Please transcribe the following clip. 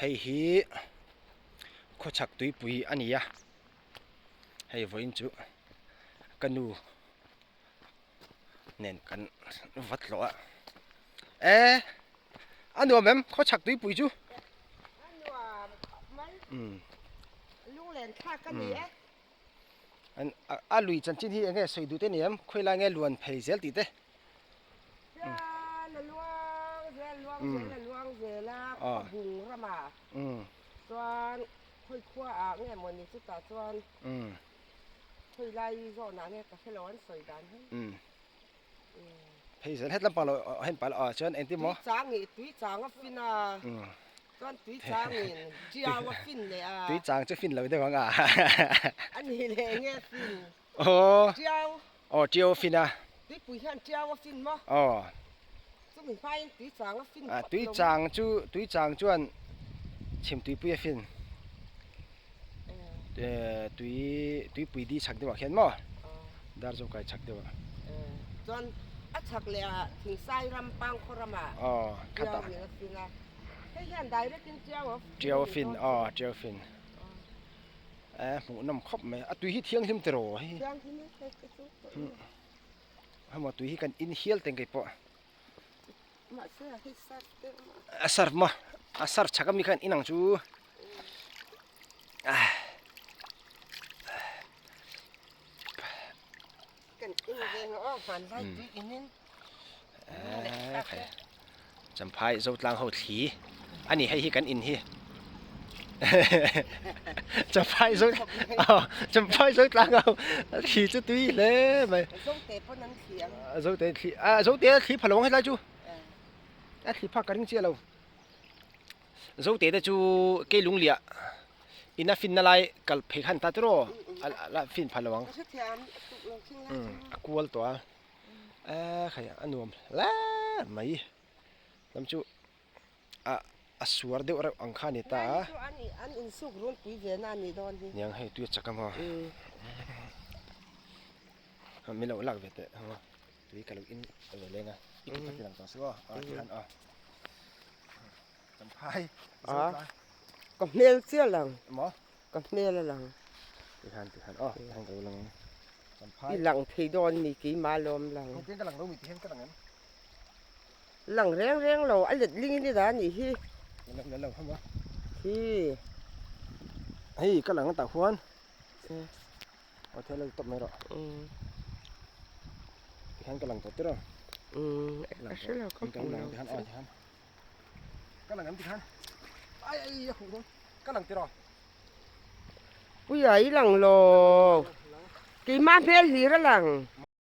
Hei hi khawchhak tuipui a ni a, hei vawiin chu ka nu nen kan va tlawh a, e a nuam em khawchhak tuipui chu? A nuam khawp mai, lunglen thlak a ni e. A lui chanchin hi enge sawi duh te ni em? Khawi lai nge luan phei zel tih te? Chuan a luang zel luang zel a luang zel a khaw bung ramah chuan khawi khua ah nge mawni chutah chuan khawi lai zawnah nge ka hre lo an sawi dan hi. Phei zel het lampang lo hen pah lo chuan engtin maw? Tui chang ih tui chang a fin a chuan tui chang in tiau a fin leh a. Tui chang chu fin lo deuh ang a. A ni leh enge a fin? Aw. Tiau. Aw tiau a fin a. Tuipui hian tiau a fin maw? Aw. Chumi hmain tui chang a fin phawt lo. Tui chang chu tui chang chuan chhim tuipui a fin. Tui tuipui di chhak deuhah khian maw dar zawk kai chhak deuhah. Chuan a chhak leh ah Thingsai ram Pangkhaw ramah Tiau in a fin a, hei hian direct in Tiau a fin Tiau a fin aw Tiau a fin e hmuhnawm khawp mai a tui hi thianghlim tiraw hei hi. Thianghlim e hei te chu hei maw tui hi kan in hial teng keipawh. Mahse a hei surf deuh a. A surf maw a surf chhak ami khan in ang chu. Kan in ve ngawh a van lai tui in in. Champhai Zotlang ho thli a ni hei hi kan in hi Champhai Zo Champhai Zotlang ho thli chu tui hle mai. Zote pawn an thli ang. Zote thli a Zote a thli pha lo ang helai chu a thli phak ka ring chiah lo. Zote te chu Keilungliah ina finna lai kal phei khan ta tiraw a fin pha lo ang. A kual tawh a. A khai a nuam hle mai lam chu a a suar deuh reuh ang kha a ni ta a. An insuk runpui ve na a nih dawn hi. Niang hei tui a chak a maw. Min lo lak ve teh ang a tui ka lo in ve leng a i kut kha ti lang tawh suh aw a ti han aw. Champhai a ka hmel chiah lang. Maw. Ka hmel a lang. Ti khan ti khan aw ti khan ka lo lang ang. I lang thei dawn mi keimah lawm lang. Engtin ka lang lo mi ti hian ka lang em? Lang reng reng lo a let ling in i dah anih hi. Lang lo lang hama. Hi. Hei ka lang tah huan. Aw thei lo tawp mai rawh. Ti khan ka lang tawh tir a. A hre lo ka hmu lo. Ti khan aw ti khan. Ka lang em ti khan. Ai ai a huh dawn. Ka lang tiraw. Puia i lang lo. Keimah hmel hlir a lang.